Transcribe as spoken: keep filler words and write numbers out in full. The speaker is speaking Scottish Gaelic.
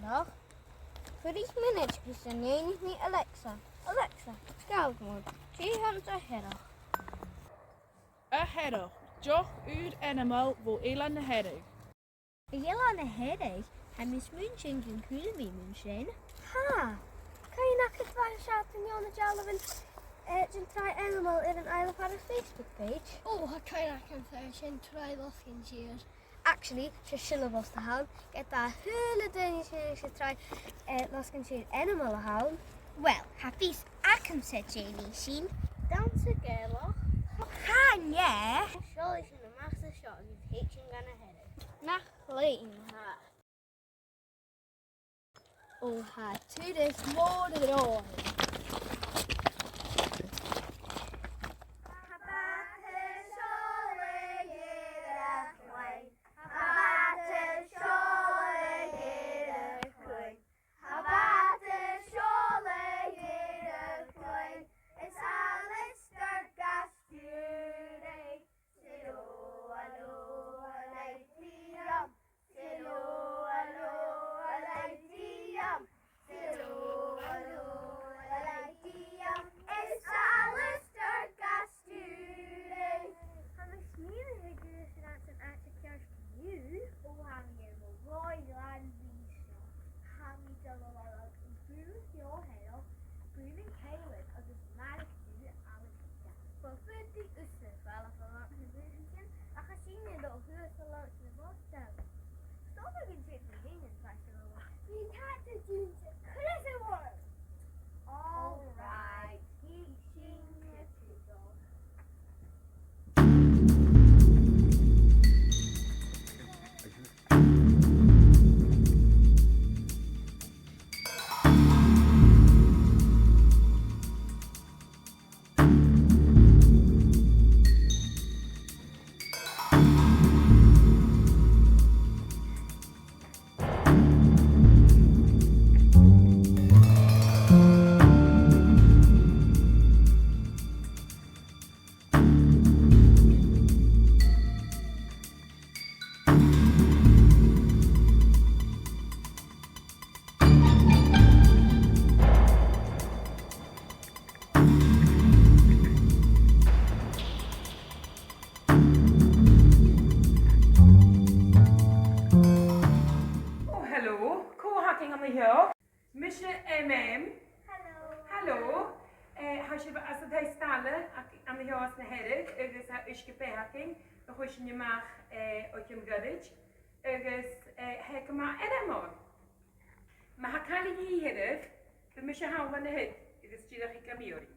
Ach, fuirich mionaid gus an lìonaich mi Alexa. Alexa, sgaoil dhomh, dè th' anns a' Hearach? A' Hearach, deoch ùr ainmeil bho Eilean na Hearadh. Eilean na Hearadh, tha mi a' smaoineachadh gun cuala mi mun sin. Ha! Cuin a chaidh a' bhàta seo an-diugh na dealbhan, eh, den tràigh ainmeil air an Isle of Arran Facebook page? Ò, tha cuimhne agam air sin, tràigh losgann siar. Actually, 's e siollabas a th' ann, ged a tha a h-uile duine a' smaoineachadh gur e tràigh, eh, losgann siar ainmeil a th' ann. Well, tha fios agamsa dè nì sinn. Dannsa Gàidhealach. Chan e! Seallaidh sinn a-mach às a seo agus thèid sinn gu na Hearadh. Nach leig sinn a-mach. Ò, tha turas mòr an-dràsta. Is Alistair Gasturi. Hello, hello, hello, hello, hello. Hello, hello, hello, hello. Is Alistair Gasturi. Tha mi a' smaoineachadh gur e sin an t-ainm a th' air. Ò, tha mi air mo dhòigh glan ri seo. Tha mi a' dol a lorg bùth Hearach, bùth nan Cailean agus marag Dùn Alexander. Bha faodaidh thusa fàileadh a lorg na bùthan sin, ach tha sinne a' dol shuas a lorg na bhotail. Stop againn sin na h-aon fhaisg a bha. Bidh an t-àm a' dùnadh cruise a bhur. All right, thig sinn a-steach. Ò, hello. Cò th' againn an seo? Mise M M. Hello. Hello. Eh, tha sibh às an taigh-staile ag-, an seo anns na Hearadh, agus tha uisge-beatha againn a chuir sinn a-mach, eh, o chionn ghoirid, agus, eh, tha e gu math ainmeil. Ma tha càil a dhìth oirbh, bidh mise thall an siud, agus dìreach ag iarraidh.